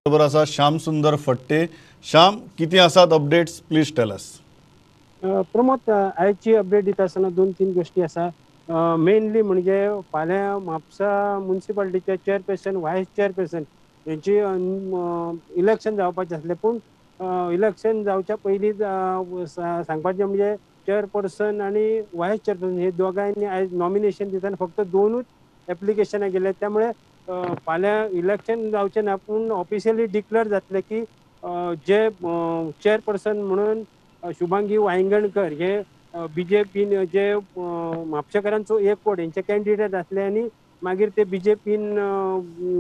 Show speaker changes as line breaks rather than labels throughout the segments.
बरोबर आसा श्याम सुंदर फडते. श्याम, कितें आसात updates, please tell us.
Pramod, आयची अपडेट दिता आसतना दोन तीन गोश्टी आसा. मेनली म्हणजे फाल्यां म्हापसा मुन्सिपालिटीचे चेअरपर्सन, वायस चेअरपर्सन हेंची इलेक्शन जावपाचें आसलें, पूण इलेक्शन जावच्या पयलीं सांगपाचें म्हणजे चेअरपर्सन आनी वायस चेअरपर्सन हे दोगांयनी आयज नॉमिनेशन दितना फक्त दोनूच एप्लिकेशनां गेले. त्यामुळे फाल्यां इलेक्शन जावचें ना, पूण ऑफिशियली डिक्लेअर जातलें की जे चेअरपर्सन म्हणून शुभांगी वायंगणकर हे बीजेपीन जे म्हापशेकारांचो एकवट हेंचे कॅन्डिडेट आसले आनी मागीर ते बीजेपीन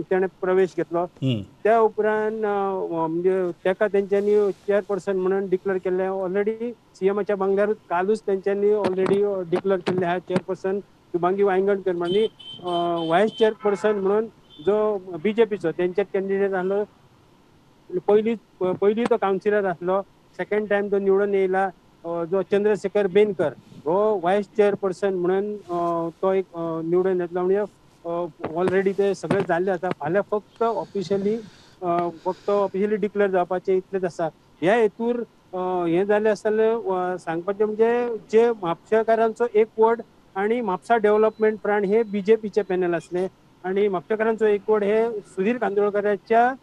तेणें प्रवेश घेतलो. त्या उपरांत म्हणजे तेका तेंच्यांनी चेअरपर्सन म्हणून डिक्लेअर केल्लें. ऑलरेडी सीएमाच्या बंगल्यारूच कालूच तेंच्यांनी ऑलरेडी डिक्लेअर केल्लें आहा चेअरपर्सन शुभांगी वायंगणकर आनी वायस चेअरपर्सन म्हणून जो बीजेपीचो तेंचे कॅन्डिडेट आसलो, पयली तो कावन्सिलर आसलो, सेकंड टायम तो निवडून येयला जो चंद्रशेखर बेनकर हो वायस चेअरपर्सन म्हणून तो एक निवडून येतलो. म्हणजे ऑलरेडी ते सगळे जाल्ले आसा. फाल्यां फक्त ऑफिशियली डिक्लेअर जावपाचें इतलेंच आसा. ह्या हेतूर हें जालें आसतना सांगपाचें म्हणजे जे म्हापशेकारांचो एकवट आनी म्हापसा डेव्हलपमेंट फ्रंट हे बीजेपीचे पॅनल आसले आनी म्हापशेकारांचो एकवट हे सुधीर कांदोळकराच्या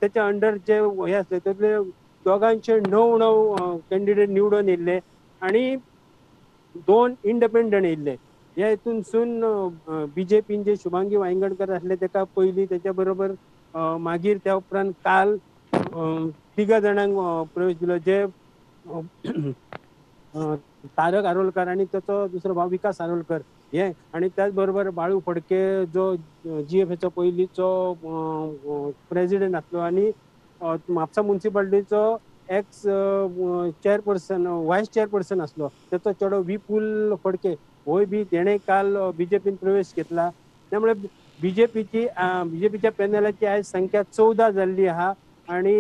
तेच्या अंडर जे हे आसले तेतले दोगांचे 9 कॅन्डिडेट निवडून येयल्ले आनी 2 इंडिपेंडंट येयल्ले. ह्या हितूनसून बीजेपीन जे शुभांगी वायंगणकर आसले तेका पयलीं, तेच्या बरोबर मागीर त्या उपरांत काल 3 जाणांक प्रवेश दिलो, जे तारक आरोलकर आनी तेचो दुसरो भाव विकास आरोलकर हे, आनी त्याच बरोबर बाळू फडके जो जीएफएचो पयलींचो प्रेजिडेंट आसलो आनी म्हापसा मुन्सिपालिटीचो एक्स चेअरपर्सन, वायस चेअरपर्सन आसलो, तेचो चेडो विपुल फडके होय बी तेणें काल बीजेपीन प्रवेश घेतला. त्यामुळे बीजेपीच्या पॅनलाची आयज संख्या 14 जाल्ली आहा आनी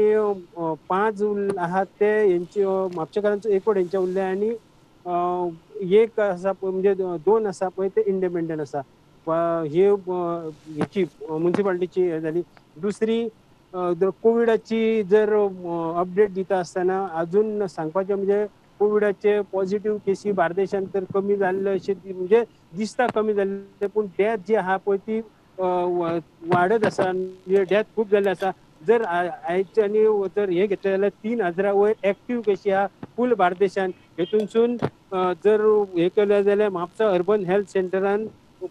5 आहा ते हेंचे म्हापशेकारांचो एकवट हेंचे उरले आनी एक आसा म्हणजे 2 आसा पळय ते इंडिपेंडंट आसा. ही हेची मुन्सिपालिटीची हे जाली. दुसरी कोविडाची जर अपडेट दिता आसतना अजून सांगपाचें म्हणजे कोविडाचे पॉझिटिव्ह केसी बार्देशांत तर कमी जाल्ले अशें म्हणजे दिसता कमी जाल्ले, पूण डेथ जी आहा पळय ती वाडत आसा, म्हणजे डेथ खूब जाल्ले आसा. जर आयचे आनी जर हे घेतले जाल्यार 3000 वयर एक्टीव केसी आहा फूल बार्देशांत. हेतूनसून जर हे केलें जाल्यार म्हापसा अर्बन हेल्थ सेंटरान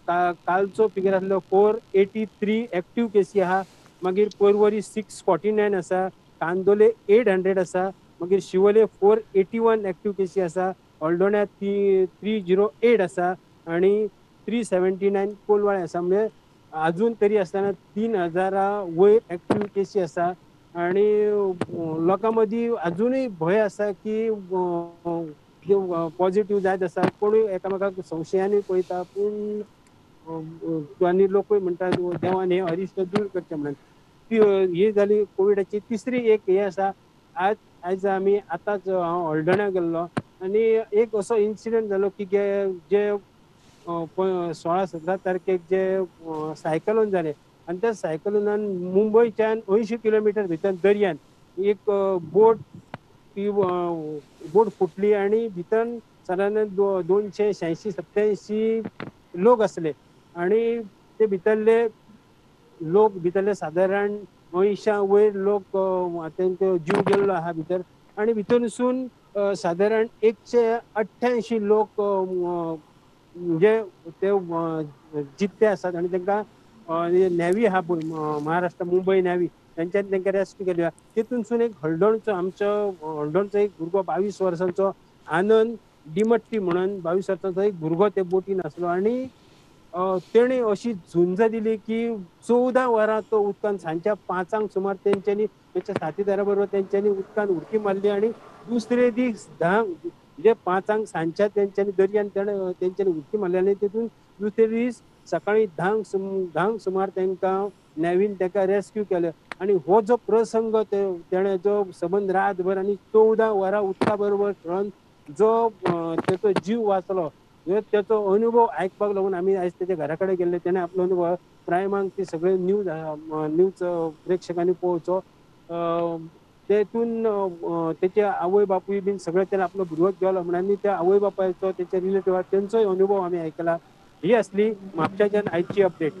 कालचो फिगर आसलो 483 एक्टीव केसी आहा, मागीर पर्वरी 649 आसा, कांदोले 800 आसा, मागीर शिवोले 481 एक्टीव केसी आसा, हळदोण्या 308 आसा आनी 379 कोलवाळे आसा. म्हणजे अजून तरी आसतना 3000 वयर एक्टीव केसी आसा आनी लोकां मदीं अजुनूय भंय आसा की पॉझिटिव्ह जायत आसा, कोणूय एकामेकाक संशयानूय पळयता, पूण आनी लोकूय म्हणटा देवान हें अरिश्ट दूर करचें म्हणून. ती ही जाली कोविडाची. तिसरी एक हें आसा, आयज आमी आतांच हांव हळदोण्या गेल्लो आनी एक असो इन्सिडंट जालो की जे 16-17 तारखेक जे सायकलोन जालें आनी त्या सायकलोनान मुंबयच्यान 80 किलोमिटर भितर दर्यान एक बोट, ती बोट फुटली आनी भितर सादारण 286-87 लोक आसले आनी ते भितरले लोक भितरले सादारण 80 वयर लोक तेंचो जीव गेल्लो आहा भितर आनी भितरसून सादारण 188 लोक म्हणजे ते जित्ते आसात आनी तांकां नॅवी आहा पळय महाराष्ट्र मुंबय नॅवी तेंच्यांनी तांकां रेस्क्यू केली. तितूनसून एक हळदोणचो आमचो हळदोणचो एक भुरगो 22 वर्सांचो आनंद डिमट्टी म्हणून 22 वर्सांचो एक भुरगो ते बोटीन आसलो आनी तेणें अशी झुंज दिली की 14 वरां तो उदकान सांजच्या 5 सुमार तेंच्यांनी तेच्या साथीदारा बरोबर तेंच्यांनी उदकान उडकी मारली आनी दुसरे दीस 10 म्हणजे 5 सांजच्या तेंच्यांनी दर्यान तेंच्यांनी उडकी मारली आनी तितून दुसरे दीस सकाळी 10 सुमार तेंकां नॅवीन तेका रेस्क्यू केलें. आनी हो जो प्रसंग तेणें जो सबंद रातभर आनी 14 वरां उदका बरोबर खेळोन जो तेचो जीव वाचलो ह्यो तेचो अनुभव आयकपाक लागून आमी आयज तेच्या घरा कडेन गेल्ले. तेणें आपलो अनुभव प्रायमाक ती सगळे न्यूज न्यूज प्रेक्षकांनी पळोवचो. तेतून तेचे आवय बापूय बीन सगळे तेणें आपलो भुरगो गेलो म्हण आनी त्या आवय बापायचो तेचे रिलेटिव्ह तेंचोय अनुभव आमी आयकला. ही आसली म्हापशाच्यान आयची अपडेट.